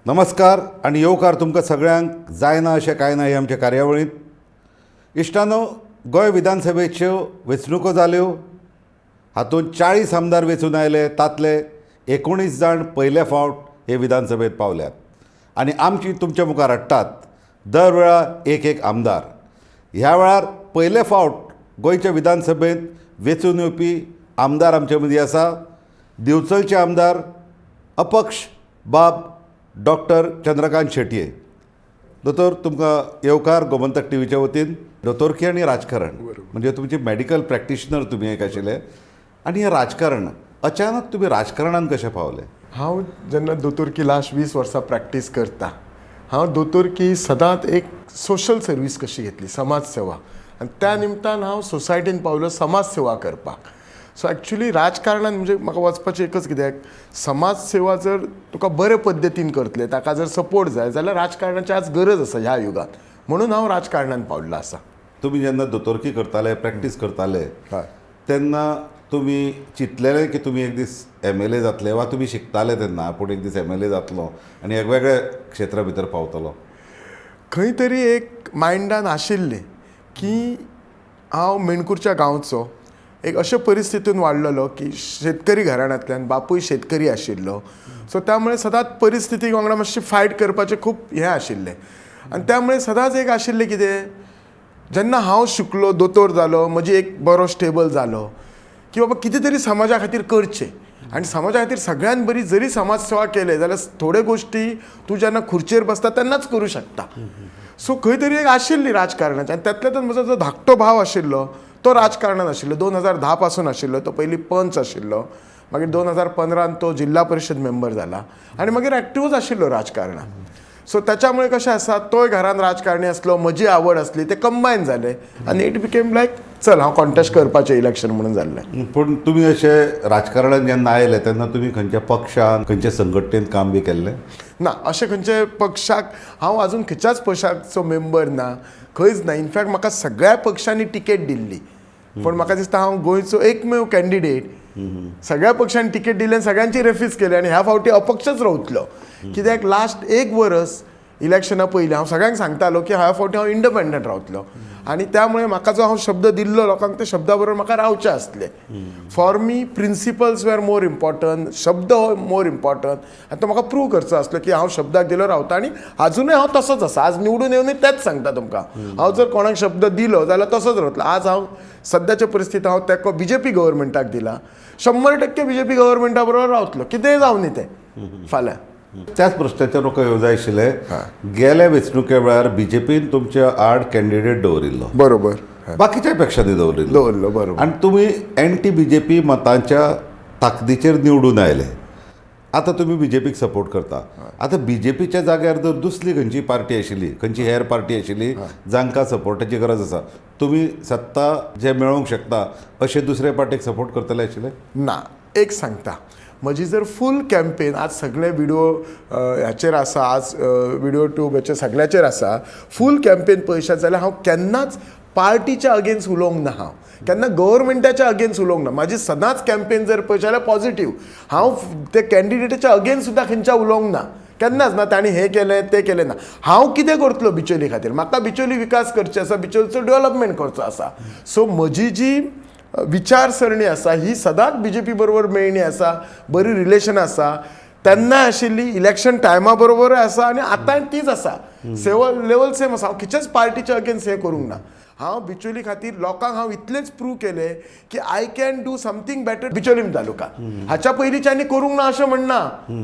नमस्कार आनी येवकार तुमकां सगळ्यांक जायना अशें कांय ना हे आमच्या कार्यावळींत. इश्टानो, गोंय विधानसभेच्यो वेंचणुको जाल्यो. हातूंत 40 आमदार वेंचून आयले. तांतले 19 जाण पयले फावट हे विधानसभेंत पावल्यात आनी आमची तुमच्या मुखार हाडटात दर वेळा एक एक आमदार. ह्या वेळार पयले फावट गोंयच्या विधानसभेंत वेंचून येवपी आमदार आमचे मदीं आसा. दिवचलचे आमदार अपक्ष बाब डॉक्टर चंद्रकांत शेटये. दोतोर, तुमकां येवकार गोमंतक टीव्हीच्या वतीन. दोतोरकी आनी राजकारण म्हणजे तुमची मेडिकल प्रॅक्टिशनर तुमी एक आशिल्ले आनी हें राजकारण अचानक तुमी राजकारणान कशें पावले? हांव जेन्ना दोतोरकी लास्ट 20 वर्सां प्रॅक्टीस करता, हांव दोतोरकी सदांच एक सोशल सर्वीस कशी घेतली, समाज सेवा. आनी त्या निमतान हांव सोसायटीन पावलो समाज सेवा करपाक. सो एक्चुली राजकारणान म्हणजे म्हाका वचपाचें एकच कित्याक, समाज सेवा जर तुका बरे पद्दतीन करतले, ताका जर सपोर्ट जाय जाल्यार राजकारणाची आज गरज आसा ह्या युगांत, म्हणून हांव राजकारणान पावल्लो आसा. तुमी जेन्ना दोतोरकी करताले, प्रॅक्टीस करताले, हय, तेन्ना तुमी चिंतलेले की तुमी एक दीस एमएलए जातले, वा तुमी शिकताले तेन्ना आपूण एक दीस एमएलए जातलो आनी वेगवेगळ्या क्षेत्रा भितर पावतलो? खंय तरी एक मायंडान आशिल्लें की हांव मेणकुरच्या गांवचो, एक अशे परिस्थितीन वाडलेलो की शेतकरी घराण्यांतल्यान, बापूय शेतकरी आशिल्लो. सो त्यामुळे सदांच परिस्थिती वांगडा मातशी फायट करपाचें खूब हें आशिल्लें. आनी त्यामुळे सदांच एक आशिल्लें कितें, जेन्ना हांव शिकलो, दोतोर जालो, म्हजी एक बरो स्टेबल जालो की बाबा कितें तरी समाजा खातीर करचें. आनी समाजा खातीर सगळ्यान बरी जरी समाज सेवा केले जाल्यार थोड्यो गोश्टी तूं जेन्ना खुर्चेर बसता तेन्नाच करूं शकता. सो खंय तरी एक आशिल्ली राजकारणाची. आनी तातूंतल्यान म्हजो जो धाकटो भाव आशिल्लो तो राजकारणान आशिल्लो, 2010 पासून आशिल्लो. तो पयलीं पंच आशिल्लो, मागीर 2015 तो जिल्हा परिशद मेंबर जाला आनी मागीर एक्टिवूच आशिल्लो राजकारणान. सो ताच्यामुळे कशें आसा, तोय घरान राजकारणी आसलो, म्हजी आवड आसली, ते कंबायन जाले आनी it became लायक चल हांव कॉन्टेस्ट करपाचें इलेक्शन म्हणून जाल्लें. पूण तुमी अशें राजकारणान जेन्ना आयले तेन्ना तुमी खंयच्या पक्षान, खंयच्या संघटनेन काम बी केल्लें? ना, अशें खंयचे पक्षाक हांव अजून खंयच्याच पक्षाचो मेंबर ना, खंयच ना. इनफॅक्ट म्हाका सगळ्या पक्षांनी तिकेट दिल्ली, पूण म्हाका दिसता हांव गोंयचो एकमेव कॅन्डिडेट, सगळ्या पक्षांनी तिकेट दिली आनी सगळ्यांची रेफ्यूज केली आनी ह्या फावटी अपक्षच रावतलो. कित्याक लास्ट एक वरस इलेक्शना पयलीं हांव सगळ्यांक सांगतालो की ह्या फावटी हांव इंडिपेंडंट रावतलो आनी त्यामुळे म्हाका जो हांव शब्द दिल्लो लोकांक त्या शब्दा बरोबर म्हाका रावचें आसलें. For me principles were more important, शब्द हो मोर इम्पॉर्टंट आनी तो म्हाका प्रूव करचो आसलो की हांव शब्दाक दिलो रावता. आनी आजुनूय हांव तसोच आसा. आज निवडून येवनूय तेंच सांगता तुमकां, हांव जर कोणाक शब्द दिलो जाल्यार तसोच रावतलो. आज हांव सद्याच्या परिस्थितीत हांव तेंको बीजेपी गव्हर्मेंटाक दिला, 100% बीजेपी गव्हर्मेंटा बरोबर रावतलो, कितेंय जावं न्ही तें फाल्यां. त्याच प्रश्नाचेर म्हाका येवं जाय आशिल्लें. गेल्या वेंचणुके वेळार बीजेपीन तुमच्या आड कॅन्डिडेट दवरिल्लो, बरोबर, बाकीच्या पक्षांनी दवरिल्लो, दवरलो, बरोबर. आनी तुमी एंटी बीजेपी मतांच्या ताकदीचेर निवडून आयले. आतां तुमी बीजेपीक सपोर्ट करता. आतां बीजेपीच्या जाग्यार जर दुसरी खंयची पार्टी आशिल्ली, खंयची हेर पार्टी आशिल्ली जांकां सपोर्टाची गरज आसा, तुमी सत्ता जे मेळोवंक शकता अशे दुसरे पार्टीक सपोर्ट करतले आशिल्ले? ना, एक सांगता, म्हजी जर फूल कॅम्पेन आज सगळे विडियो ह्याचेर आसा, आज विडियो ट्यूब हेचेर सगळ्याचेर आसा, फूल कॅम्पेन पळयशात जाल्यार हांव केन्नाच पार्टीच्या अगेन्स्ट उलोवंक ना, हांव केन्ना गव्हर्मेंटाच्या अगेन्स्ट उलोवंक ना. म्हाजी सदांच कॅम्पेन जर पळयशात जाल्यार पॉझिटीव. हांव ते कॅन्डिडेटाच्या अगेन्स्ट सुद्दां खंयच्या उलोवंक ना, केन्नाच ना. तांणी हें केलें तें केलें ना. हांव कितें करतलो बिचोली खातीर, म्हाका बिचोली विकास करचे आसा, बिचोलीचो डेवलपमेंट करचो आसा. सो म्हजी जी विचारसरणी आसा ही सदांच बीजेपी बरोबर मेळणी आसा, बरी रिलेशन आसा, तेन्ना आशिल्ली, इलेक्शन टायमा बरोबर आसा आनी आतांय तीच आसा. सेव लेवल सेम आसा. हांव खंयच्याच पार्टीच्या अगेन्स्ट हें करूंक ना. हांव बिचोली खातीर लोकांक हांव इतलेंच प्रूव केलें की I can do something better Bicholim taluka. हाच्या पयलींच्यांनी करूंक ना अशें म्हणना,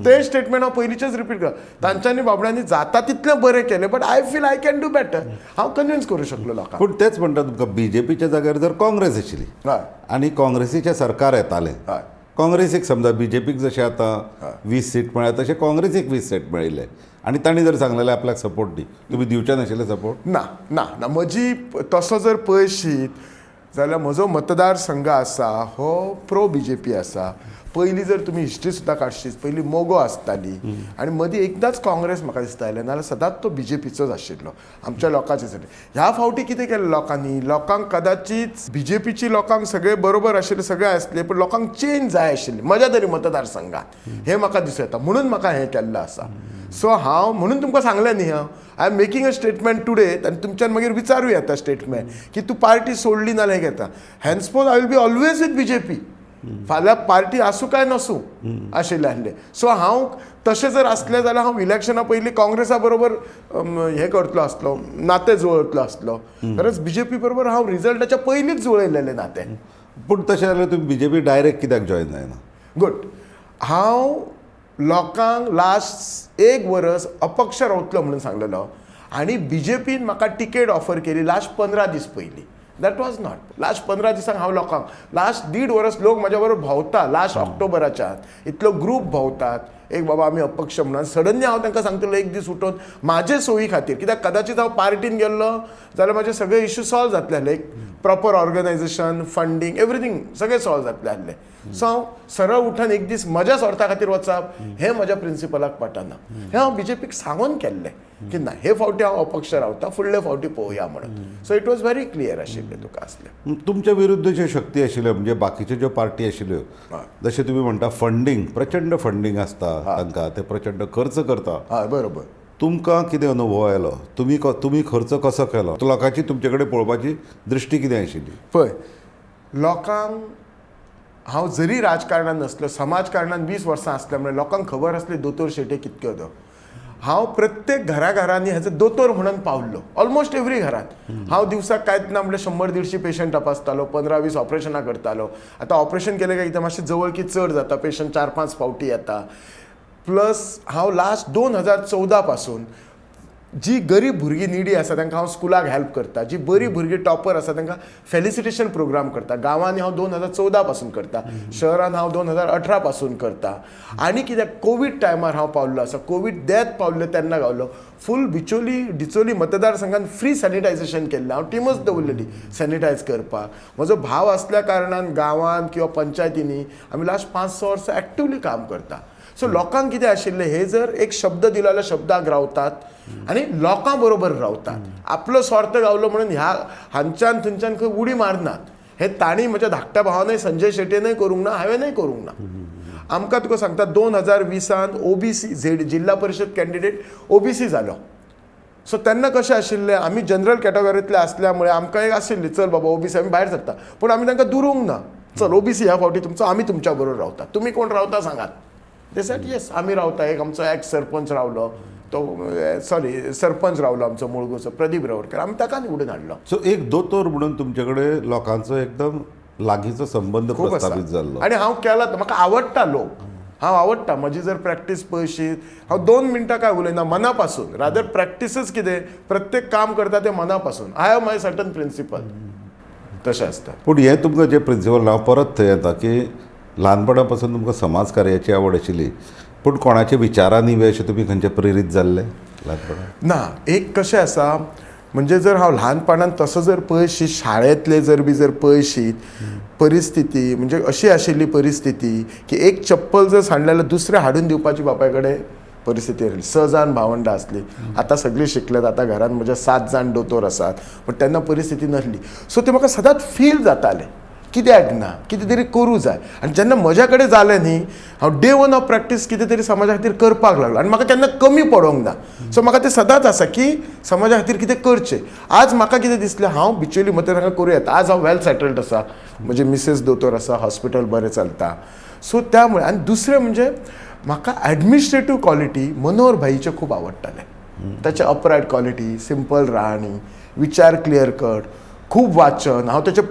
तें स्टेटमेंट हांव पयलींचेच रिपीट करता. तांच्यांनी बाबड्यांनी जाता तितलें बरें केलें, but I feel I can do better. हांव कन्विन्स करूं शकलो लोकांक. पूण तेच म्हणटा तुमकां, बीजेपीच्या जाग्यार जर काँग्रेस आशिल्ली हय, आनी काँग्रेसीचें सरकार येतालें, हय, काँग्रेसीक समजा बीजेपीक जशें आतां 20 सीट मेळ्ळ्या तशें काँग्रेसीक 20 सीट मेळिल्ले आनी तांणी जर सांगलेलें आपल्याक सपोर्ट दी, तुमी दिवचे नाशिल्ले सपोर्ट? ना ना ना. म्हजी तसो जर पळयशीत जाल्यार म्हजो मतदारसंघ आसा हो प्रो बीजेपी आसा. पयलीं जर तुमी हिस्ट्री सुद्दां काडशीत, पयलीं मोगो आसताली आनी मदीं एकदांच काँग्रेस म्हाका दिसता आयलें, नाजाल्यार सदांच तो बीजेपीचोच आशिल्लो आमच्या लोकांचे. ह्या फावटी कितें केलें लोकांनी, लोकांक कदाचीत बीजेपीची लोकांक सगळे बरोबर आशिल्ले, सगळे आसले, पूण लोकांक चेंज जाय आशिल्ली म्हज्या तरी मतदारसंघात, हें म्हाका दिसूं येता, म्हणून म्हाका हें केल्लें आसा. सो हांव म्हणून तुमकां सांगलें न्ही, हांव I am making a statement today आनी तुमच्यान मागीर विचारूं येता स्टेटमेंट की तूं पार्टी सोडली ना हें घेता. Henceforth I will be always with BJP, फाल्यां पार्टी आसूं काय नासूं आशिल्लें आसलें. सो हांव तशें जर आसलें जाल्यार हांव इलेक्शना पयलीं काँग्रेसा बरोबर हें करतलो आसलो, नातें जुळयतलो आसलो. खरेंच बीजेपी बरोबर हांव रिजल्टाच्या पयलींच जुळयलेलें नातें. पूण तशें जाल्यार तुमी बीजेपी डायरेक्ट कित्याक जॉयन जायना? गुड. हांव लोकांक लास्ट एक वरस अपक्ष रावतलो म्हणून सांगलेलो आनी बीजेपीन म्हाका टिकेट ऑफर केली लास्ट 15 दीस पयलीं. That was not last 15 दिसांक. हांव लोकांक लास्ट 1.5 वरस लोक म्हाज्या बरोबर भोंवता, लास्ट ऑक्टोबराच्यान इतलो ग्रूप भोंवतात, एक बाबा आमी अपक्ष म्हणून सडनली हांव तांकां सांगतलो एक दीस उठोवन म्हाजे सोयी खातीर, कित्याक कदाचित हांव पार्टीन गेल्लो जाल्यार म्हाजे सगळे इश्यू सॉल्व जातले आसले, एक प्रॉपर ऑर्गनायझेशन, फंडींग, एवरीथींग सगळें सॉल्व जातलें आसलें. सो हांव सरळ उठून एक दीस म्हज्या स्वार्था खातीर वचप हें म्हज्या प्रिंसिपलाक पटना. हें हांव बीजेपीक सांगून केल्लें की ना, हे फावटी हांव अपक्ष रावता, फुडले फावटी पळोवया म्हणून. So it was very clear आशिल्लें तुका आसलें. तुमच्या विरुद्ध ज्यो शक्ती आशिल्ल्यो, म्हणजे बाकीच्यो ज्यो पार्टी आशिल्ल्यो, जशें तुमी म्हणटा फंडींग, प्रचंड फंडींग आसता तांकां, ते प्रचंड खर्च करता. हय बरोबर. तुमकां कितें अनुभव आयलो? तुमी खर्च कसो केलो? लोकांची तुमचे कडेन पळोवपाची दृश्टी कितें आशिल्ली? पळय, लोकांक हांव जरी राजकारणान नासलो, समाजकारणान 20 वर्सां आसल्या मुळे लोकांक खबर आसली दोतोर शेट्ये कितक्यो तो. हांव प्रत्येक घराघरांनी हेजो दोतोर म्हणून पावल्लो, ऑलमोस्ट एवरी घरांत. हांव दिवसाक कांयच ना म्हणल्यार 100-150 पेशंट तपासतालो, 15-20 ऑपरेशनां करतालो. आतां ऑपरेशन केलें काय कितें मातशें जवळकी चड जाता, पेशंट 4-5 फावटी येता. प्लस हांव लास्ट 2014 पासून जी गरीब भुरगीं निडी आसा तांकां हांव स्कुलाक हेल्प करता, जी बरी भुरगीं टॉपर आसा तांकां फेलिसिटेशन प्रोग्राम करता. गांवांनी हांव 2014 पासून करता, शहरान हांव 2018 पासून करता. आनी कित्याक कोवीड टायमार हांव पावल्लो आसा, कोवीड देत पावल्लो तेन्ना गावलो. फूल बिचोली डिचोली मतदारसंघान फ्री सॅनिटायझेशन केल्लें, हांव टिमूच दवरलेली सॅनिटायज करपाक. म्हजो भाव आसल्या कारणान गांवांत किंवा पंचायतींनी आमी लास्ट 5-6 वर्सां एक्टिवली काम करता. सो लोकांक कितें आशिल्लें, हे जर एक शब्द दिलो जाल्यार शब्दाक रावतात आनी लोकां बरोबर रावतात. आपलो स्वार्थ गावलो म्हणून ह्या हांच्यान थंयच्यान खंय उडी मारनात. हे तांणी म्हज्या धाकट्या भावानय संजय शेट्येनय करूंक ना, हांवेंनय करूंक ना. आमकां तुका सांगता 2020 ओबीसी झेड जिल्हा परिशद कॅन्डिडेट ओबीसी जालो. सो तेन्ना कशें आशिल्लें, आमी जनरल कॅटेगरींतले आसल्या मुळे आमकां एक आशिल्ली चल बाबा ओबीसी आमी भायर सरता, पूण आमी तांकां दुरूंक ना, चल ओबीसी ह्या फावटी तुमचो, आमी तुमच्या बरोबर रावता, तुमी कोण रावता सांगात. They said yes आमी रावता. एक आमचो एक्स सरपंच रावलो, तो सॉरी सरपंच रावलो आमचो मुळगुचो प्रदीप रेवडकर, आमी ताका निवडून हाडलो. सो एक दोतोर म्हणून तुमचे कडेन लोकांचो एकदम लागींचो संबंद प्रस्थापीत जाल्लो. आनी हांव केला, म्हाका आवडटा लोक, हांव आवडटा. म्हजी जर प्रॅक्टीस पळयशीत, हांव 2 मिनटां काय उलयना मना पासून, रादर प्रॅक्टिसच कितें प्रत्येक काम करता तें मना पासून. I have my certain principle, तशें आसता. पूण हें तुमकां जें प्रिंसिपल, हांव परत थंय येता की ल्हानपणा पासून तुमकां समाज कार्याची आवड आशिल्ली, पूण कोणाच्या विचारांनी बी अशें तुमी खंयचे प्रेरीत जाल्ले ल्हानपणान? ना, एक कशें आसा म्हणजे जर हांव ल्हानपणान तसो जर पळयशीत, शाळेंतले जर बी जर पळयशीत परिस्थिती, म्हणजे अशी आशिल्ली परिस्थिती की एक चप्पल जर सांडलें जाल्यार दुसरें हाडून दिवपाची बापाय कडेन परिस्थिती आसली. 6 जाण भावंडां आसलीं, आतां सगळीं शिकल्यात, आतां घरांत म्हज्या 7 जाण दोतोर आसात, पूण तेन्ना परिस्थिती नासली. सो तें म्हाका सदांच फील जातालें कित्याक ना, कितें तरी करूं जाय. आनी जेन्ना म्हज्या कडेन जालें न्ही, हांव डे 1 ऑफ प्रॅक्टीस कितें तरी समाजा खातीर करपाक लागलो आनी म्हाका केन्ना कमी पडोंक ना. सो म्हाका तें सदांच आसा की समाजा खातीर कितें करचें. आज म्हाका कितें दिसलें, हांव बिचोली मतदारसंघात करूं येता. आज हांव वेल सेटल्ड आसा, म्हजे मिसेस दोतोर आसा, हॉस्पिटल बरें चलता. सो त्यामुळे आनी दुसरें म्हणजे म्हाका एडमिनिस्ट्रेटीव क्वॉलिटी मनोहर भाईचें खूब आवडटालें. ताचें अपरायट क्वॉलिटी, सिंपल राहणी, विचार क्लियर कट, खूब वाचन. हांव ताचे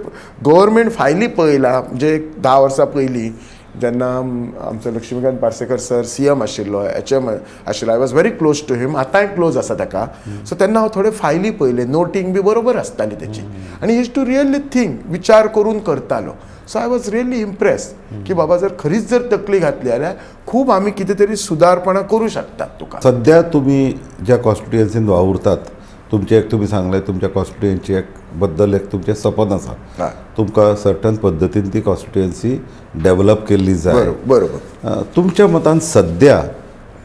गव्हर्मेंट फायली पळयला, म्हणजे एक 10 वर्सां पयलीं जेन्ना आमचो लक्ष्मीकांत पार्सेकर सर CM आशिल्लो, HM आशिल्लो, I was very close to him, आतांय क्लोज आसा ताका. सो तेन्ना हांव थोडे फायली पळयले, नोटींग बी बरोबर आसताली तेची, आनी use to really think, विचार करून करतालो. So I was really impress की बाबा जर खरीच जर तकली घातली जाल्यार खूब आमी कितें तरी सुदारपणां करूं शकतात तुका. सद्या तुमी ज्या कॉन्स्टिट्युएन्सीन वावुरतात, तुमचें एक तुमी सांगलें तुमच्या कॉन्स्टिट्युएन्सी एक बद्दल एक तुमचें सपन आसा, तुमकां सर्टन पद्दतीन ती कॉन्स्टिट्युएन्सी डेवलप केल्ली जाय. बरोबर. तुमच्या मतान सद्या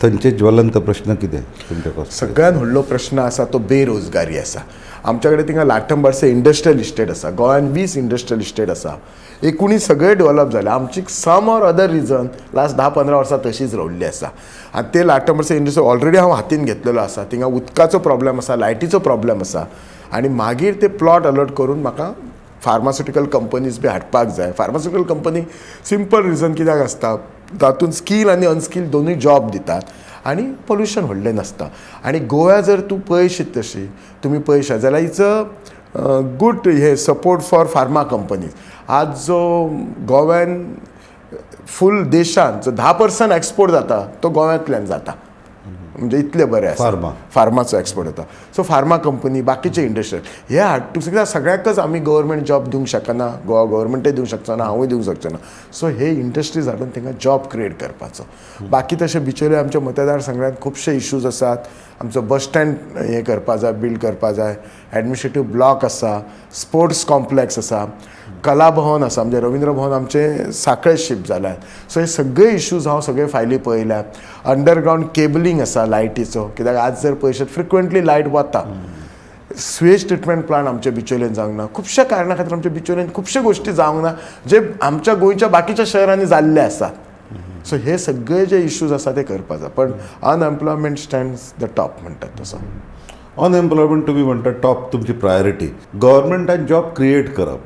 थंयचे ज्वलंत प्रश्न कितें तुमच्या? सगळ्यात व्हडलो प्रश्न आसा तो बेरोजगारी आसा. आमच्या कडेन थिंगा लाटंबारसे इंडस्ट्रियल इस्टेट आसा, गोंयांत 20 इंडस्ट्रियल इस्टेट आसा, 19 सगळे डेव्हलप जाले. आमची some or other reason last 10-15 वर्सां तशीच रावल्ली आसा. आनी ते लाटंबारसे इंडस्ट्री ऑलरेडी हांव हातीन घेतलेलो आसा. थिंगा उदकाचो प्रॉब्लेम आसा, लायटीचो प्रॉब्लेम आसा आनी मागीर ते प्लॉट अलॉट करून म्हाका फार्मास्युटिकल कंपनीज बी हाडपाक जाय. फार्मास्युटिकल कंपनी सिंपल रिजन कित्याक आसता, तातूंत स्कील आनी अनस्कील दोनूय जॉब दितात आनी पोल्युशन व्हडलें नासता. आनी गोव्या जर तूं पळयशीत तशी तुमी पळयशात जाल्यार it's a good hey support for pharma companies. आज जो गोव्यान फूल देशांत जो 10% एक्सपोर्ट जाता तो गोव्यांतल्यान जाता, म्हणजे इतले बरें आसा फार्मा फार्माचो एक्सपोर्ट जाता. सो फार्मा कंपनी, बाकीचे इंडस्ट्री हे हाडटूं कित्याक सगळ्याकच आमी गव्हर्मेंट जॉब दिवंक शकना, गोवा गव्हर्मेंटय दिवंक शकचो ना, हांवूय दिवंक शकचो ना. सो हे इंडस्ट्रीज हाडून तांकां जॉब क्रिएट करपाचो. बाकी तशें बिचोले आमच्या मतदारसंघात खुबशे इश्यूज आसात. आमचो बस स्टँड हें करपा जाय, बिल्ड करपा जाय, एडमिनिस्ट्रेटीव ब्लॉक आसा, स्पोर्ट्स कॉम्प्लेक्स आसा, कला भवन आसा, म्हणजे रविंद्र भवन आमचें साखळे शिफ्ट जाल्यात. सो हे सगळे इश्यूज हांव सगळे फायली पळयल्या. अंडरग्रावंड केबलिंग आसा लायटीचो, कित्याक आज जर पळयशात फ्रिक्वंटली लायट वता. स्वेज ट्रिटमेंट प्लांट आमच्या बिचोलेन जावंक ना. खुबश्या कारणां खातीर आमच्या बिचोलेन खुबश्यो गोश्टी जावंक ना जे आमच्या गोंयच्या बाकीच्या शहरांनी जाल्ले आसात. सो हे सगळे जे इश्यूज आसा ते करपा जाय. पण अनएम्प्लॉयमेंट स्टँड्स the top म्हणटात तसो. अनएम्प्लॉयमेंट तुमी म्हणटा टॉप तुमची प्रायोरिटी. गव्हर्मेंटान जॉब क्रिएट करप,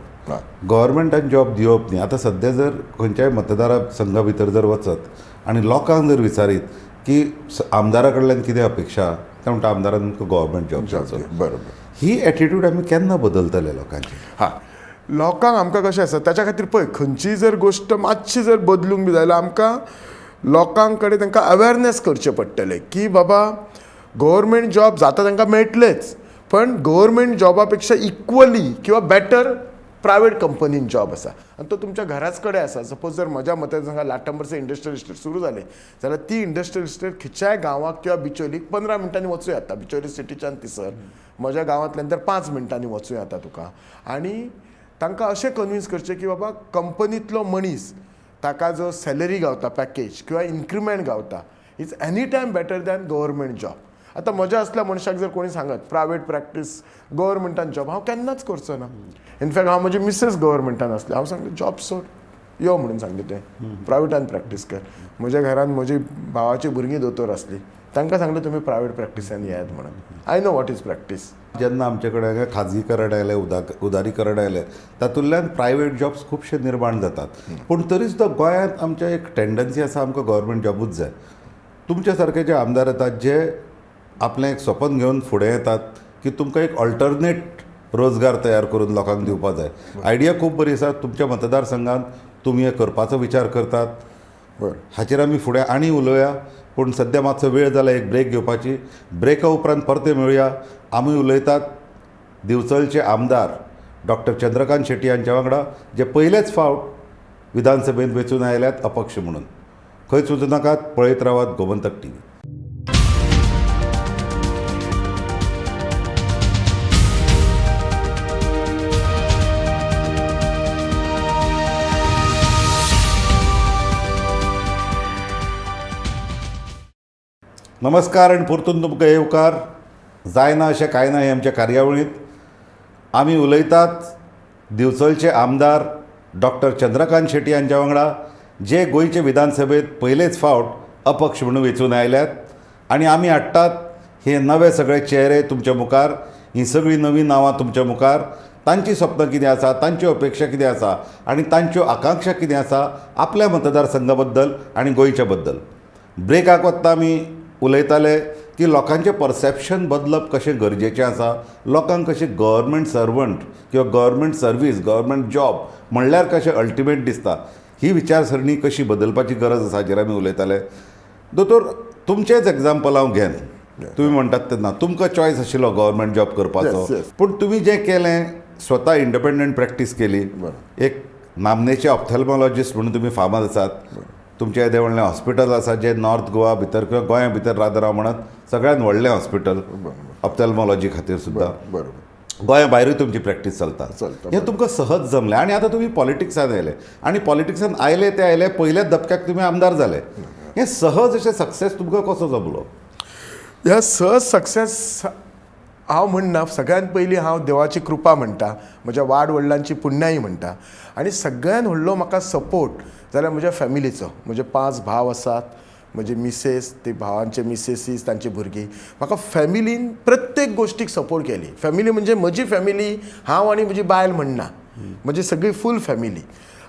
गव्हर्मेंटान जॉब दिवप न्ही. आतां सद्या जर खंयच्याय मतदारा संघा भितर जर वचत आनी लोकांक जर विचारीत की आमदारा कडल्यान कितें अपेक्षा, ते म्हणटा आमदारान तुमकां गव्हर्मेंट जॉब दिवचो. बरोबर. ही एटिट्यूड आमी केन्ना बदलतले लोकांची? हां, लोकांक आमकां कशें आसा ताच्या खातीर पळय खंयची जर गोश्ट मातशी जर बदलूंक बी जाय जाल्यार आमकां लोकां कडेन तांकां अवेरनेस करचें पडटलें की बाबा गव्हर्मेंट जॉब जाता तांकां मेळटलेच, पण गव्हर्मेंट जॉबा पेक्षा इक्वली किंवा बेटर प्रायवेट कंपनीन जॉब आसा आनी तो तुमच्या घराच कडेन आसा. सपोज जर म्हज्या मतान लाटंबरचे इंडस्ट्रियल इस्टेट सुरू जालें जाल्यार ती इंडस्ट्रियल इस्टेट खंयच्याय गांवाक किंवा बिचोलीक 15 मिनटांनी वचूं येता. बिचोली सिटीच्यान तिसर म्हज्या गांवांतल्यान तर 5 मिनटांनी वचूं येता तुका. आनी तांकां अशें कन्विन्स करचें की बाबा कंपनींतलो मनीस ताका जो सॅलरी गावता पॅकेज किंवा इन्क्रिमेंट गावता is any time better than government job. आतां म्हज्या असल्या मनशाक जर कोणी सांगत प्रायवेट प्रॅक्टीस गव्हर्मेंटान जॉब हांव केन्नाच करचो ना. इनफॅक्ट हांव म्हजी मिसेस गव्हर्मेंटान आसलें, हांव सांगलें जॉब सोड यो म्हणून सांगलें, तें प्रायवेटान प्रॅक्टीस कर. म्हज्या घरान म्हजी भावाची भुरगीं दोतोर आसली, तांकां सांगलें तुमी प्रायवेट प्रॅक्टिसान येयात म्हणून. I know what is practice. जेन्ना आमचे कडेन खाजगीकरण आयलें, उदारीकरण आयलें, तातूंतल्यान प्रायवेट जॉब्स खुबशे निर्माण जातात. पूण तरी सुद्दां गोंयांत आमच्या एक टेंडन्सी आसा आमकां गव्हर्मेंट जॉबूच जाय. तुमच्या सारके जे आमदार येतात जे आपलें एक सपन घेवन फुडें येतात की तुमकां एक ऑल्टरनेट रोजगार तयार करून लोकांक दिवपा जाय. आयडिया खूब बरी आसा. तुमच्या मतदारसंघात तुमी हें करपाचो विचार करतात, हाचेर आमी फुडें आनी उलोवया. पूण सद्या मातसो वेळ जाला एक ब्रेक घेवपाची. ब्रेका उपरांत परते मेळुया. आमी उलयतात दिवचलचे आमदार डॉक्टर चंद्रकांत शेट्टी हांच्या वांगडा, जे पयलेच फावट विधानसभेंत वेंचून आयल्यात अपक्ष म्हणून. खंयच वचूं नाकात, पळयत रावात गोमंतक टीव्ही. नमस्कार आनी परतून तुमकां येवकार. जायना अशें कांय ना हे आमच्या कार्यावळींत आमी उलयतात दिवचलचे आमदार डॉक्टर चंद्रकांत शेट्टी हांच्या वांगडा, जे गोंयचे विधानसभेंत पयलेच फावट अपक्ष म्हणून वेंचून आयल्यात. आनी आमी हाडटात हे नवे सगळे चेहरे तुमच्या मुखार, हीं सगळीं नवीं नांवां तुमच्या मुखार, तांची सपनां कितें आसा, तांच्यो अपेक्षा कितें आसा आनी तांच्यो आकांक्षा कितें आसा आपल्या मतदारसंघा बद्दल आनी गोंयच्या बद्दल. ब्रेकाक वतना आमी उलयताले की लोकांचें परसेप्शन बदलप कशें गरजेचें आसा, लोकांक कशें गव्हर्मेंट सर्वंट किंवा गव्हर्मेंट सर्वीस, गव्हर्मेंट जॉब म्हणल्यार कशें अल्टिमेट दिसता, ही विचारसरणी कशी बदलपाची गरज आसा हाचेर आमी उलयताले. दोतोर, तुमचेंच एग्जाम्पल हांव घेन. तुमी म्हणटात तेन्ना तुमकां चॉयस आशिल्लो गव्हर्मेंट जॉब करपाचो, पूण तुमी जें केलें स्वता इंडिपेंडंट प्रॅक्टीस केली. एक नामनेचे ऑप्थॅल्मॉलॉजिस्ट म्हणून तुमी फामाद आसात. तुमचें येदें व्हडलें हॉस्पिटल आसा जें नॉर्थ गोवा भितर किंवा गोंया भितर रादर हांव म्हणत सगळ्यांत व्हडलें हॉस्पिटल ऑप्थॅल्मॉलॉजी खातीर सुद्दां. बरोबर. गोंया भायरूय तुमची प्रॅक्टीस चलता. हें तुमकां सहज जमलें आनी आतां तुमी पॉलिटिक्सान आयले आनी पॉलिटिक्सान आयले ते आयले पयल्याच धपक्याक तुमी आमदार जाले. हें सहज अशें सक्सेस तुमकां कसो जमलो? ह्या सहज सक्सेस हांव म्हणना. सगळ्यात पयलीं हांव देवाची कृपा म्हणटा, म्हज्या वाड वडिलांची पुण्याई म्हणटा, आनी सगळ्यान व्हडलो म्हाका सपोर्ट जाल्यार म्हज्या फॅमिलीचो. म्हजे 5 भाव आसात, म्हजे मिसेस, ते भावांचे मिसेसीस, तांची भुरगीं. म्हाका फॅमिलीन प्रत्येक गोश्टीक सपोर्ट केली. फॅमिली म्हणजे म्हजी फॅमिली, हांव आनी म्हजी बायल म्हणना, म्हजी सगळी फूल फॅमिली.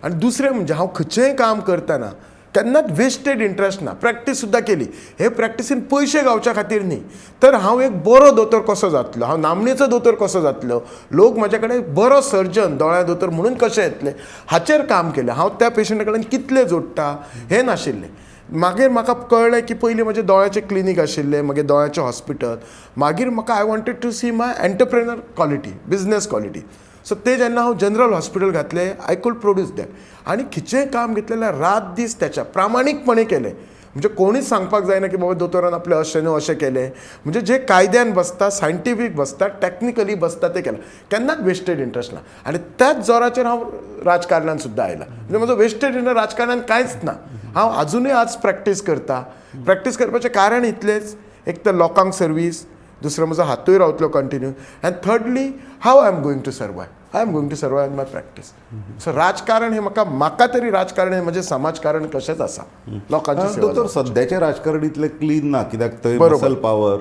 आनी दुसरें म्हणजे हांव खंयचेंय काम करतना केन्नाच वेस्टेड इंट्रस्ट ना. प्रॅक्टीस सुद्दां केली, हे प्रॅक्टिसीन पयशे गावच्या खातीर न्ही, तर हांव एक बरो दोतोर कसो जातलो, हांव नामनेचो दोतोर कसो जातलो, लोक म्हज्या कडेन बरो सर्जन दोळ्या दोतोर म्हणून कशे येतले हाचेर काम केलें. हांव त्या पेशंटा कडेन कितले जोडटा हें नाशिल्लें. मागीर म्हाका कळ्ळें की पयलीं म्हजें दोळ्याचें क्लिनीक आशिल्लें, मागीर दोळ्याचें हॉस्पिटल, मागीर म्हाका I wanted to see my entrepreneur quality, business quality. So ते जेन्ना हांव जनरल हॉस्पिटल घातलें, I could produce that. आनी खंयचेंय काम घेतलें रात दीस त्याच्या प्रामाणीकपणे केलें. म्हणजे कोणीच सांगपाक जायना की बाबा दोतोरान आपलें अशें न्हू अशें केलें. म्हणजे जे कायद्यान बसता, सायंटिफीक बसता, टॅक्निकली बसता तें केलें. केन्नाच वेस्टेड इंट्रस्ट ना. आनी त्याच जोराचेर हांव राजकारणान सुद्दां आयला. म्हणजे म्हजो वेस्टेड इंट्रस्ट राजकारणान कांयच ना. हांव आजुनूय आज प्रॅक्टीस करता. प्रॅक्टीस करपाचें कारण इतलेंच, एक तर लोकांक सर्वीस, दुसरो म्हजो हातूय रावतलो continue, and thirdly how I am going to survive, I am going to survive in my practice. So राजकारण हें म्हाका, म्हाका तरी राजकारण हें म्हजें समाजकारण कशेंच आसा, लोकांची. दोतोर, सद्याचें राजकारण इतलें क्लीन ना, कित्याक थंय मसल पावर,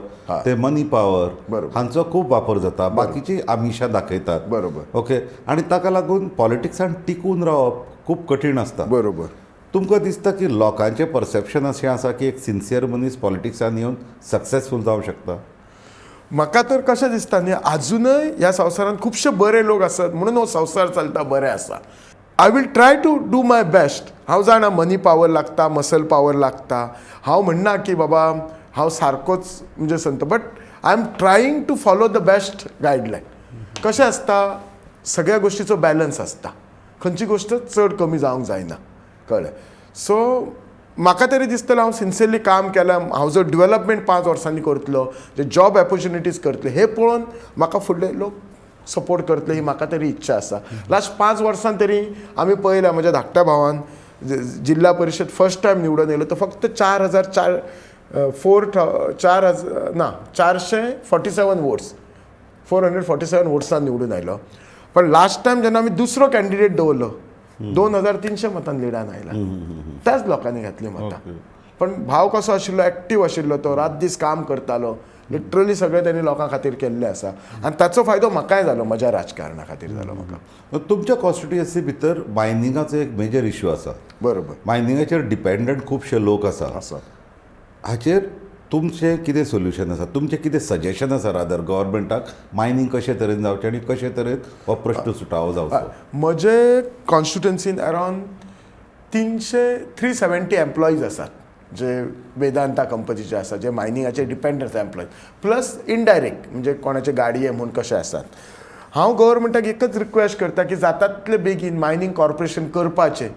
ते मनी पावर हांचो खूब वापर जाता, बाकीची आमिशां दाखयतात. बरोबर. ओके, आनी ताका लागून पॉलिटिक्सान टिकून रावप खूब कठीण आसता. बरोबर. तुमकां दिसता की लोकांचें परसेप्शन अशें आसा की एक सिन्सियर मनीस पॉलिटिक्सान येवन सक्सेसफूल जावंक शकता? म्हाका तर कशें दिसता न्ही, आजुनय ह्या संवसारांत खुबशे बरे लोक आसात म्हणून हो संवसार चलता, बरें आसा. I will try to do my best. हांव जाणा मनी पावर लागता, मसल पावर लागता. हांव म्हणना की बाबा हांव सारकोच म्हणजे संत, but I am trying to follow the best guideline. कशें आसता, सगळ्या गोश्टीचो बॅलन्स आसता, खंयची गोश्ट चड कमी जावंक जायना, कळ्ळें? सो म्हाका तरी दिसतलें हांव सिन्सियरली काम केलां. हांव जो डिवेलपमेंट 5 वर्सांनी करतलो, जे जॉब ऑपॉर्च्युनिटीज करतले, हे पळोवन म्हाका फुडले लोक सपोर्ट करतले ही म्हाका तरी इच्छा आसा. लास्ट 5 वर्सां तरी आमी पळयल्या, म्हज्या धाकट्या भावान जिल्हा परिशद फर्स्ट टायम निवडून येयलो तो फक्त 447 वोट्स, 447 वोट्सान निवडून आयलो. पण लास्ट टायम जेन्ना आमी दुसरो कॅन्डिडेट दवरलो, 2300 मतान लिडान आयला, त्याच लोकांनी घातली मतां. पण भाव कसो आशिल्लो, एक्टीव आशिल्लो, तो रात दीस काम करतालो, लिटरली सगळें तेणी लोकां खातीर केल्लें आसा. आनी ताचो फायदो म्हाकाय जालो, म्हज्या राजकारणा खातीर जालो म्हाका. तुमच्या कॉन्स्टिट्युएन्सी भितर मायनिंगाचो एक मेजर इश्यू आसा. बरोबर. मायनिंगाचेर डिपेंडंट खुबशे लोक आसा. हाचेर तुमचें कितें सोल्युशन आसा, तुमचें कितें सजेशन आसा रादर गव्हर्मेंटाक मायनींग कशे तरेन जावचें आनी कशे तरेन हो प्रश्न सुटावो जावचो? म्हजे कॉन्स्टिट्युएन्सीन अरावंड 370 एम्प्लॉईज आसात जे वेदांता कंपनीचे आसा, जे मायनिंगाचे डिपेंड आसा एम्प्लॉईज, प्लस इनडायरेक्ट म्हणजे कोणाचे गाडये म्हूण कशे आसात. हांव गव्हर्मेंटाक एकच रिक्वेस्ट करता की जाता तितले बेगीन मायनींग कॉर्पोरेशन करपाचें,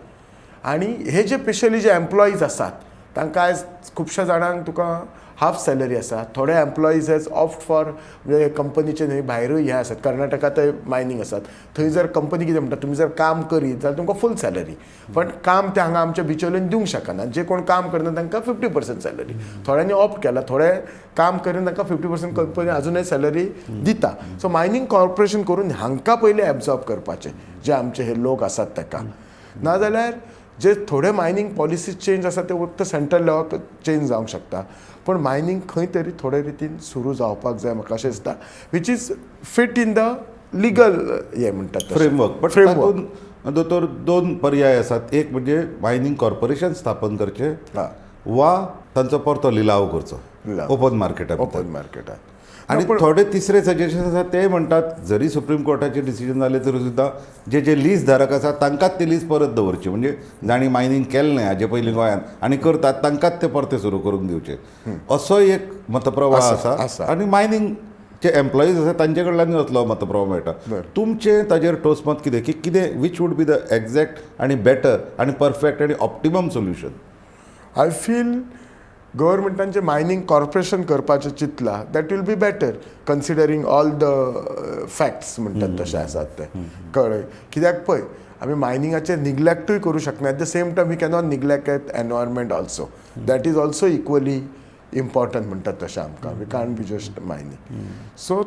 आनी हे जे स्पेशली जे एम्प्लॉईज आसात तांकां आयज खुबश्या जाणांक तुका हाफ सॅलरी आसा, थोडे एम्प्लॉईज एज ऑप्ट फॉर म्हणजे कंपनीचे न्हय भायरूय हें आसात, कर्नाटकांतय मायनींग आसात, थंय जर कंपनी कितें म्हणटा तुमी जर काम करीत जाल्यार तुमकां फूल सॅलरी, पण काम ते हांगा आमच्या बिचोलेन दिवंक शकना, जे कोण काम करना तांकां 50% सॅलरी, थोड्यांनी ऑप्ट केला, थोडे काम करीन तांकां 50% कंपनी अजुनय सॅलरी दिता. सो मायनींग कॉर्पोरेशन करून हांकां पयलीं एब्जॉर्ब करपाचें जे आमचे हे लोक आसात ताका, नाजाल्यार जे थोडे मायनींग पॉलिसीज चेंज आसा ते फक्त सेंट्रल लेवलाक चेंज जावंक शकता, पूण मायनींग खंय तरी थोडे रितीन सुरू जावपाक जाय म्हाका अशें दिसता, which is fit in the legal हें म्हणटात फ्रेमवर्क. बट तातूंत दोतोर 2 पर्याय आसात, एक म्हणजे मायनींग कॉर्पोरेशन स्थापन करचें वा तांचो परतो लिलाव करचो ओपन मार्केटाक, ओपन मार्केटाक. आनी थोडे तिसरे सजेशन आसा ते म्हणटात जरी सुप्रीम कोर्टाचे डिसिजन जालें तरी सुद्दां जे जे लीज धारक आसा तांकांच ती लीज परत दवरची, म्हणजे जांणी मायनींग केलें न्हय हाजे पयलीं गोंयांत आनी करतात तांकांच ते परते सुरू करूंक दिवचे, असो एक मतप्रवाह आसा. आनी मायनींग जे एम्प्लॉईज आसा तांचे कडल्यान असलो मतप्रवाह मेळटा. तुमचें ताजेर ठोस मत कितें की कितें which would be the exact आनी बेटर आनी परफेक्ट आनी ऑप्टिमम सोल्युशन? I feel गव्हर्मेंटान जे मायनींग कॉर्पोरेशन करपाचें चिंतलां that will be better considering all the facts म्हणटात तशें आसात ते, कळ्ळें? कित्याक पळय आमी मायनिंगाचेर निग्लेक्टूय करूं शकना. At the same time we cannot neglect at environment also, that is also equally important म्हणटात तशें आमकां. We can't be just mining. So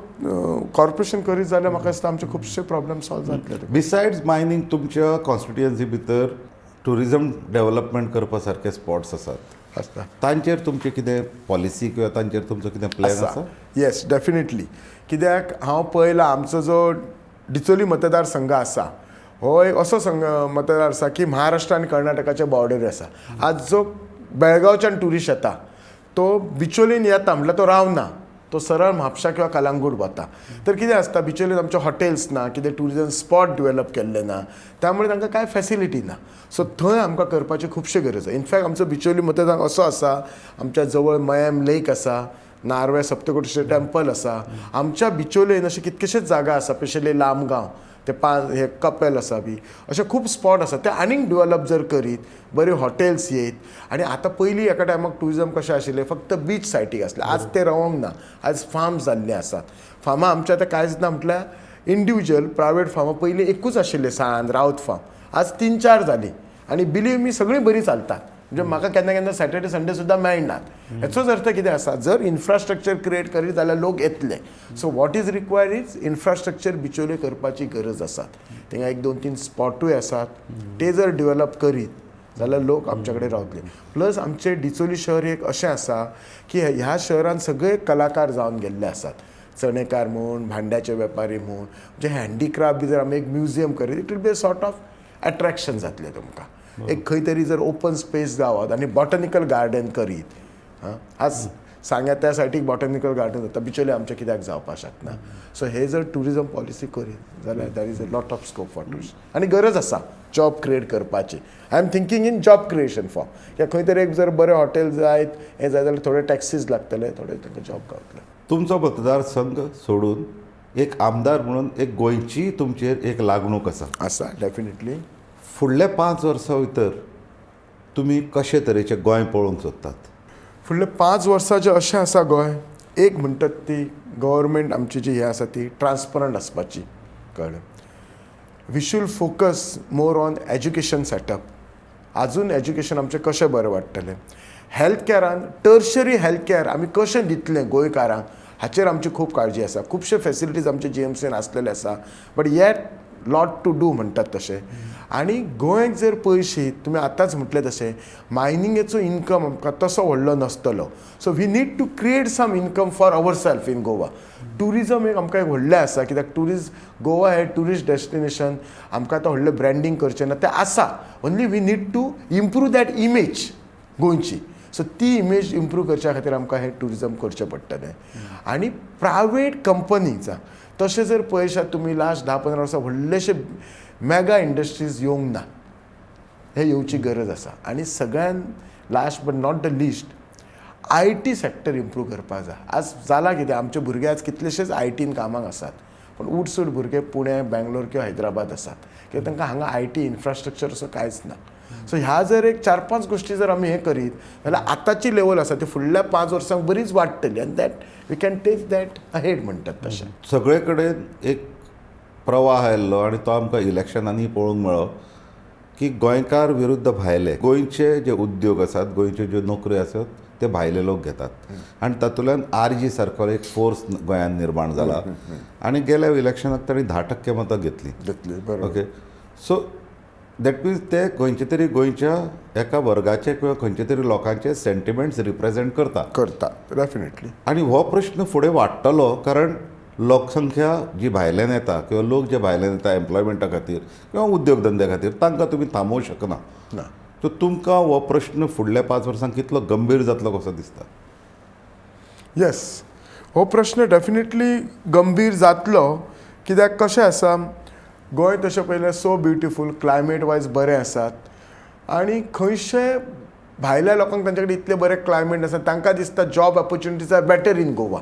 corporation करीत जाल्यार म्हाका दिसता आमचे खुबशे प्रॉब्लम सॉल्व जातले. बिसायड्स मायनींग तुमच्या कॉन्स्टिट्युएन्सी भितर ट्युरिजम डेव्हलपमेंट करपा सारके स्पॉट्स आसात. आसता. तांचेर तुमचें कितें पॉलिसी किंवा तांचेर तुमचो कितें प्लॅन आसा? येस, डेफिनेटली. कित्याक हांव पळयलां, आमचो जो डिचोली मतदारसंघ आसा हो एक असो संघ मतदार आसा की महाराष्ट्र आनी कर्नाटकाच्या बॉर्डरी आसा. आज जो बेळगांवच्यान ट्युरिस्ट येता तो बिचोलीन येता म्हटल्यार तो रावना, तो सरळ म्हापशा किंवा कलांगूट वता. तर कितें आसता, बिचोलीन आमचे हॉटेल्स ना, कितें ट्युरिजम स्पॉट डिवेलप केल्ले ना, त्यामुळे तांकां कांय फॅसिलिटी ना. सो थंय आमकां करपाची खुबशी गरज आसा. इनफॅक्ट आमचो बिचोली मतदार असो आसा, आमच्या जवळ मयॅम लेक आसा, नार्वे सप्तकोटेश्वर टेम्पल आसा. आमच्या बिचोलेन अशे कितकेशेच जागा आसा, स्पेशली लामगांव ते हे कपेल आसा बी अशे खूब स्पॉट आसा, ते आनीक डिवेलप जर करीत, बरी हॉटेल्स येयत. आनी आतां पयलीं एका टायमाक ट्युरिजम कशें आशिल्लें, फक्त बीच सायटीक आसलें. आज तें रावोंक ना, आज फार्म्स जाल्लीं आसात. फार्मां आमच्या आतां कांयच ना म्हटल्यार इंडिविज्युअल प्रायवेट फार्मां पयलीं एकूच आशिल्लें सांत रावत फार्म, आज 3-4 जालीं. आनी बिलीव मी सगळीं बरीं चलतात. म्हणजे म्हाका केन्ना केन्ना सॅटर्डे संडे सुद्दां मेळनात. हेचोच अर्थ कितें आसा, जर इन्फ्रास्ट्रक्चर क्रिएट करीत जाल्यार लोक येतले. So what is required is infrastructure Bicholim करपाची गरज आसा. थिंगा 1-2-3 स्पॉटूय आसात, ते जर डिवेलप करीत जाल्यार लोक आमच्या कडेन रावतले. प्लस आमचें डिचोली शहर एक अशें आसा की ह्या शहरान सगळे कलाकार जावन गेल्ले आसात, चणेकार म्हूण, भांड्याचे वेपारी म्हूण, म्हणजे हँडीक्राफ्ट बी जर आमी एक म्युझियम करीत, it will be a sort of attraction जातलें तुमकां. एक खंय तरी जर ओपन स्पेस गावत आनी बॉटनिकल गार्डन करीत, हां, आज सांग्या त्या सायडीक बॉटनिकल गार्डन जाता, बिचोले आमचें कित्याक जावपाक शकना. सो हे जर ट्युरिजम पॉलिसी करीत जाल्यार there is a lot of scope for tourist. आनी गरज आसा जॉब क्रिएट करपाची. I am thinking in job creation form. कित्याक खंय तरी एक जर बरें हॉटेल जायत हें जाय जाल्यार थोडे टॅक्सीज लागतले, थोडे तांकां जॉब गावतले. तुमचो मतदारसंघ सोडून एक आमदार म्हणून एक गोंयची तुमचेर एक लागणूक आसा. आसा, डेफिनेटली. फुडल्या 5 वर्सां भितर तुमी कशे तरेचें गोंय पळोवंक सोदतात? फुडल्या 5 वर्सां जें अशें आसा गोंय, एक म्हणटात ती गव्हर्मेंट आमची जी हें आसा ती ट्रान्सपरंट आसपाची, कळ्ळें. We should focus more on education setup. आजून एज्युकेशन आमचें कशें बरें वाडटलें, हेल्थ कॅरान टर्शरी हेल्थ कॅर आमी कशें दितलें गोंयकारांक हाचेर आमची खूब काळजी आसा. खुबशे फेसिलिटीज आमचे जीएमसीन आसलेले आसा, but yet lot to do म्हणटात तशें. आनी गोंयक जर पळयशीत तुमी आतांच म्हटलें तशें मायनिंगेचो इनकम आमकां तसो व्हडलो नासतलो. So we need to create some income for our self in Goa. Tourism एक आमकां एक व्हडलें आसा, कित्याक ट्युरिस्ट गोवा हें ट्युरिस्ट डेस्टिनेशन, आमकां आतां व्हडलें ब्रँडींग करचें ना, तें आसा. Only we need to improve that image गोंयची. सो ती इमेज इम्प्रूव करच्या खातीर आमकां हें ट्युरिजम करचें पडटलें. आनी प्रायवेट कंपनीज तशें जर पळयशात तुमी लास्ट 10-15 वर्सां व्हडलेशे मेगा इंडस्ट्रीज येवंक ना, हे येवची गरज आसा. आनी सगळ्यान last but not the least, IT sector improve करपाक जाय. आज जालां कितें, आमचे भुरगे आज कितलेशेच आयटीन कामाक आसात, पूण उटसूट भुरगे पुणे, बेंगलोर किंवा हैदराबाद आसात, कित्याक तांकां हांगा IT infrastructure असो कांयच ना. सो ह्या जर एक 4-5 गोश्टी जर आमी हें करीत जाल्यार आतांची लेवल आसा ती फुडल्या 5 वर्सांक बरीच वाडटली, आनी that we can take that ahead म्हणटात तशें. सगळे कडेन एक प्रवाह आयिल्लो आनी तो आमकां इलेक्शनांनी पळोवंक मेळ्ळो की गोंयकार विरुद्ध भायले, गोंयचे जे उद्योग आसात, गोंयच्यो ज्यो नोकऱ्यो आसात ते भायले लोक घेतात आनी तातूंतल्यान आरजी सारको एक फोर्स गोंयांत निर्माण जाला आनी गेल्या इलेक्शनाक तांणी 10% मतां घेतली. बरोबर. ओके, सो that means ते खंयचे तरी गोंयच्या एका वर्गाचे किंवा खंयचे तरी लोकांचे सेंटिमेंट्स रिप्रेजेंट करता. करता, डेफिनेटली. आनी हो प्रश्न फुडें वाडटलो, कारण लोकसंख्या जी भायल्यान येता किंवा लोक जे भायल्यान येता एम्प्लॉयमेंटा खातीर किंवा उद्योगधंद्या खातीर, तांकां तुमी थांबोवंक शकना. ना. सो तुमकां हो प्रश्न फुडल्या 5 वर्सांक कितलो गंभीर जातलो कसो दिसता? येस, हो प्रश्न डेफिनेटली गंभीर जातलो, कित्याक कशें आसा, गोंय तशें पळयल्यार सो ब्युटिफूल, क्लायमेट वायज बरें आसात आनी खंयशे भायल्या लोकांक तांचे कडेन इतलें बरें क्लायमेट आसा, तांकां दिसता job opportunities are better in Goa.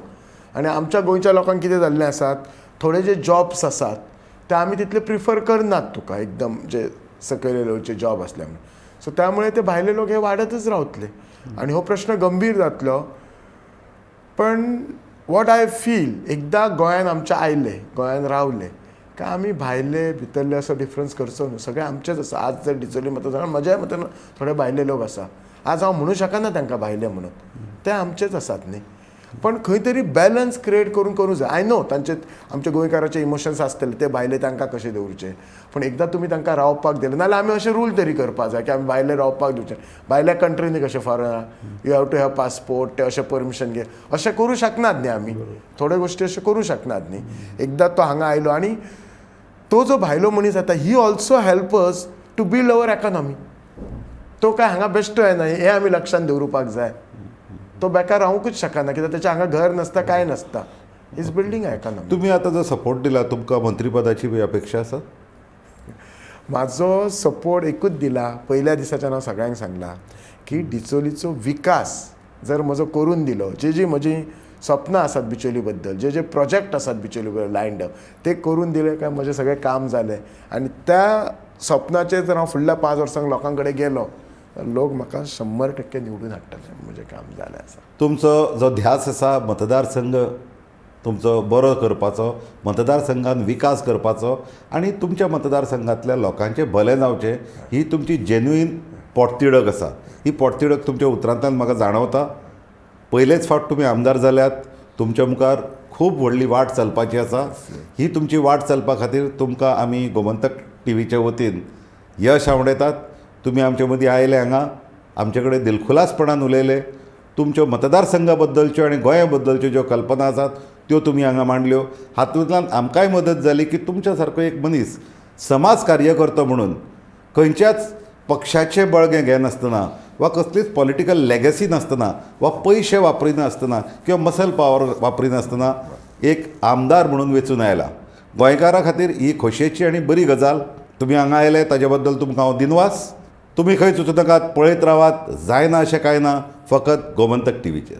आनी आमच्या गोंयच्या लोकांक कितें जाल्लें आसात, थोडे जे जॉब्स आसात ते आमी तितले प्रिफर करनात, तुका एकदम जे सकयल लेवलचे जॉब आसल्या म्हणून. सो त्यामुळे ते भायले लोक हे वाडतच रावतले आनी हो प्रश्न गंभीर जातलो. पण what I feel, एकदां गोंयान आमच्या आयले, गोंयान रावले, काय आमी भायले भितरले असो डिफरन्स करचो न्हू, सगळे आमचेच आसा. आज जर डिचोली मतदारसंघात म्हज्याय मतान थोडे भायले लोक आसा, आज हांव म्हणू शकना तांकां भायले म्हणून, ते आमचेच आसात न्ही. पण खंय तरी बॅलन्स क्रिएट करून करूं जाय. I know तांचे आमच्या गोंयकाराचे इमोशन्स आसतले, ते भायले तांकां कशे दवरचे, पूण एकदां तुमी तांकां रावपाक दिलें नाल्यार आमी अशें रूल तरी करपाक जाय की आमी भायले रावपाक दिवचे. भायल्या कंट्रीनी कशें foreigner you have to have passport, ते अशें परमिशन घे, अशें करूं शकनात न्ही आमी. थोड्यो गोश्टी अशें करूं शकनात न्ही. एकदां तो हांगा आयलो आनी तो जो भायलो मनीस येता he also help us to build our economy. तो काय हांगा बेश्टो येना हें आमी लक्षांत दवरुपाक जाय. तो बेकार रावंकूच शकना कित्याक तेचें हांगा घर नासता, कांय नासता. Is building economy. तुमी आतां जो सपोर्ट दिला तुमकां मंत्रीपदाची बी अपेक्षा आसा? म्हाजो सपोर्ट एकूच दिला, पयल्या दिसाच्यान हांव सगळ्यांक सांगलां की डिचोलीचो विकास जर म्हजो करून दिलो, जी जी म्हजी सपनां आसात बिचोली बद्दल, जे जे प्रोजेक्ट आसात बिचोली बद्दल लायन्ड अप, ते करून दिले काय म्हजें सगळें काम जालें. आनी त्या सपनाचेर जर हांव फुडल्या 5 वर्सांक लोकां कडेन गेलो, लोक म्हाका 100% निवडून हाडटले. म्हजें काम जालें आसा. तुमचो जो ध्यास आसा मतदारसंघ तुमचो बरो करपाचो, मतदारसंघान विकास करपाचो आनी तुमच्या मतदारसंघांतल्या लोकांचें भलें जावचें, ही तुमची जेन्युइन पोटतिडक आसा. ही पोटतिडक तुमच्या उतरांतल्यान म्हाका जाणवता. पयलेच फावट तुमी आमदार जाल्यात, तुमच्या मुखार खूब व्हडली वाट चलपाची आसा. ही तुमची वाट चलपा खातीर तुमकां आमी गोमंतक टीव्हीच्या वतीन यश आवडयतात. तुमी आमचे मदीं आयले हांगा, आमचे कडेन दिलखुलासपणान उलयले, तुमच्यो मतदारसंघा बद्दलच्यो आनी गोंया बद्दलच्यो ज्यो कल्पना आसात त्यो तुमी हांगा मांडल्यो. हातूंतल्यान आमकांय मदत जाली की तुमच्या सारको एक मनीस समाज कार्यकर्तो म्हणून खंयच्याच पक्षाचें बळगें घेनासतना वा कसलीच पॉलिटिकल लेगसी नासतना वा पयशे वापरिनासतना किंवा मसल पावर वापरिनासतना एक आमदार म्हणून वेंचून आयला. गोंयकारां खातीर ही खोशयेची आनी बरी गजाल. तुमी हांगा आयले ताजे बद्दल तुमकां हांव दिनवास. तुमी खंय चुचूं नाकात, पळयत रावात. जायना अशें कांय ना, फकत गोमंतक टीव्हीचेर.